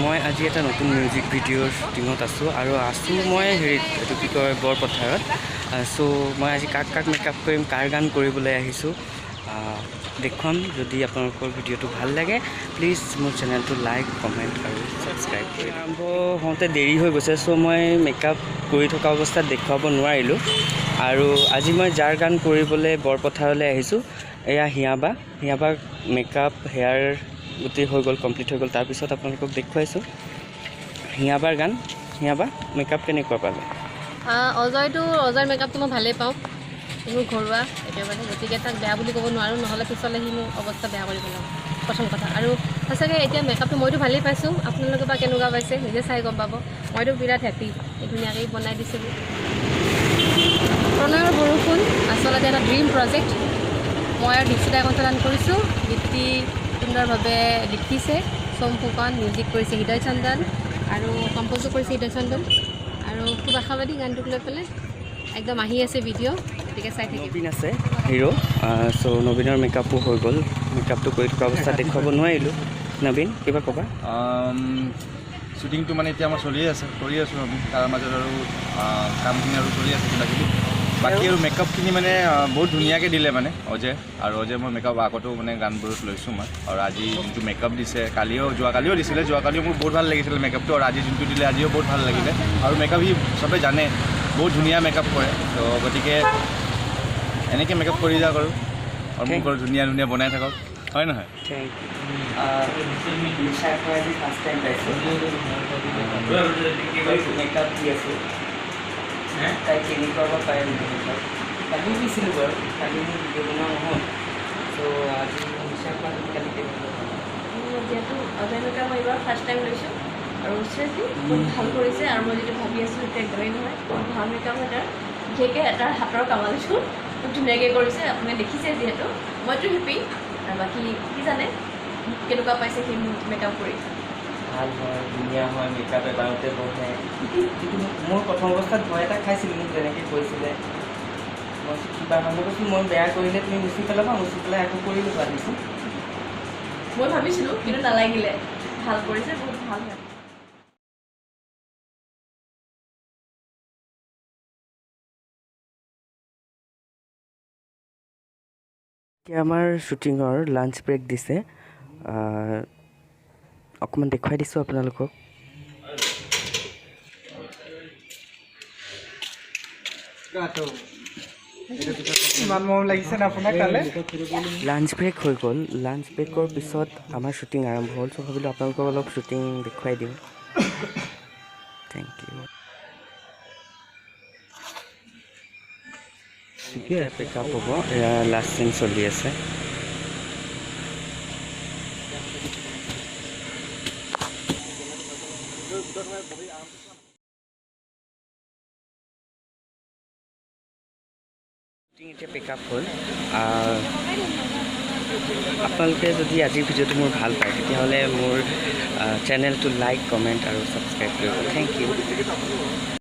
মই আজি এটা নতুন মিউজিক ভিডিঅ'ৰ শ্বুটিঙত আছোঁ আৰু আছোঁ মই হেৰিত, এইটো কি কয়, বৰপথাৰত। চ' মই আজি কাক কাক মেকআপ কৰিম, কাৰ গান কৰিবলৈ আহিছোঁ দেখুৱাম। যদি আপোনালোকৰ ভিডিঅ'টো ভাল লাগে, প্লিজ মোৰ চেনেলটো লাইক, কমেণ্ট আৰু ছাবস্ক্ৰাইব কৰি। আৰম্ভ হওঁতে দেৰি হৈ গৈছে, চ' মই মেকআপ কৰি থকা অৱস্থাত দেখুৱাব নোৱাৰিলোঁ। আৰু আজি মই যাৰ গান কৰিবলৈ বৰপথাৰলৈ আহিছোঁ, এয়া হিয়াবা। হিয়াবাক মেকআপ, হেয়াৰ গোটেই হৈ গ'ল, কমপ্লিট হৈ গ'ল। তাৰপিছত আপোনালোকক দেখুৱাইছোঁ হিয়াবাৰ গান। হিয়াবা, মেকআপ কেনেকুৱা পালে? অজয়ৰ মেকআপটো মই ভালেই পাওঁ। সি মোৰ ঘৰুৱা একেবাৰে, গতিকে তাক বেয়া বুলি ক'ব নোৱাৰোঁ, নহ'লে পিছলৈ সি মোৰ অৱস্থা বেয়া কৰি পেলাব, প্ৰথম কথা। আৰু সঁচাকৈ এতিয়া মেকআপটো মইতো ভালেই পাইছোঁ, আপোনালোকে বা কেনেকুৱা পাইছে নিজে চাই গম পাব। মইতো বিৰাট হেপী, ধুনীয়াকৈ বনাই দিছিলোঁ। প্ৰণয়ৰ বৰষুণ আচলতে এটা ড্ৰিম প্ৰজেক্ট। মই আৰু দীক্ষিতাই কণ্ঠদান কৰিছোঁ। গীতটি সুন্দৰভাৱে লিখিছে সোম ফুকন, মিউজিক কৰিছে হৃদয় চন্দন আৰু কম্প'জো কৰিছে হৃদয় চন্দন। আৰু খুব আশাবাদী গানটোক লৈ পেলাই। একদম আহি আছে ভিডিঅ', গতিকে চাই থাকিব। নবীন আছে হিৰ'। চ' নবীনৰ মেকআপো হৈ গ'ল। মেকআপটো কৰি থকা অৱস্থাত দেখুৱাব নোৱাৰিলোঁ। নবীন, কিবা ক'বা? শ্বুটিংটো মানে এতিয়া আমাৰ চলিয়ে আছে, কৰি আছোঁ আমি। তাৰ মাজত আৰু কামখিনি আৰু চলি আছে কিবা কিবি বাকী। আৰু মেকআপখিনি মানে বহুত ধুনীয়াকৈ দিলে মানে অজয়। আৰু অজয় মই মেকআপ আগতেও মানে গানবোৰত লৈছোঁ মই। আৰু আজি যোনটো মেকআপ দিছে, কালিও, যোৱাকালিও দিছিলে, যোৱাকালিও মোৰ বহুত ভাল লাগিছিলে মেকআপটো। আৰু আজি যোনটো দিলে, আজিও বহুত ভাল লাগিলে। আৰু মেকআপ সি চবে জানে, বহুত ধুনীয়া মেকআপ কৰে। তো গতিকে এনেকৈ মেকআপ কৰি যাওক আৰু আৰু মোক আৰু ধুনীয়া ধুনীয়া বনাই থাকক, হয় নহয়? Thank U. নিশাক মই আজি ফাৰ্ষ্ট টাইম পাইছোঁ, মেকআপ দি আছোঁ। তাই কেনেকুৱা বা পায় মেকআপ। কালিও দিছিলোঁ বাৰু, কালি মোৰ ভিডিঅ' বনোৱা নহ'ল। চ' আজি নিশাক কোৱা, তুমি কালি কেনেকুৱা পালা? যিহেতু অজয় মেকআপ মই এইবাৰ ফাৰ্ষ্ট টাইম লৈছোঁ আৰু চিৰিয়াছলি বহুত ভাল কৰিছে। আৰু মই যিটো ভাবি আছিলোঁ সেইটো একদমেই নহয়, বহুত ভাল মেকআপ হয় তাৰ। বিশেষকৈ তাৰ হাতৰ কামালটো খুব ধুনীয়াকৈ কৰিছে, আপুনি দেখিছে যিহেতু। মইতো হেপী আৰু বাকী কি জানে কেনেকুৱা পাইছে সি মেকআপ কৰি। ভাল হয়, ধুনীয়া হয় মেকআপ, এবাৰতে বহে। কিন্তু মোৰ প্ৰথম অৱস্থাত ভয় এটা খাইছিলোঁ। মোক যেনেকৈ কৈছিলে, মই কৈছোঁ কিবা হয়। মই কৈছোঁ মই বেয়া কৰিলে তুমি মুচি পেলাবা, মুচি পেলাই আকৌ কৰি ল'বা দিছোঁ। মই ভাবিছিলোঁ, কিন্তু নালাগিলে। ভাল কৰিছে, বহুত ভাল হয়। এতিয়া আমাৰ শ্বুটিঙৰ লাঞ্চ ব্ৰেক দিছে। অকণমান দেখুৱাই দিছোঁ আপোনালোকক। ইমান মৰম লাগিছে নে আপোনাক কালে? লাঞ্চ ব্ৰেক হৈ গ'ল। লাঞ্চ ব্ৰেকৰ পিছত আমাৰ শ্বুটিং আৰম্ভ হ'ল। চ' ভাবিলোঁ আপোনালোকক অলপ শ্বুটিং দেখুৱাই দিওঁ। Thank U. ঠিকে, পিকআপ হ'ব। এয়া লাষ্ট চিন চলি আছে। শ্বুটিং এতিয়া পিকআপ হ'ল। আপোনালোকে যদি আজিৰ ভিডিঅ'টো মোৰ ভাল পায়, তেতিয়াহ'লে মোৰ চেনেলটো লাইক, কমেণ্ট আৰু ছাবস্ক্ৰাইব কৰিব। Thank U.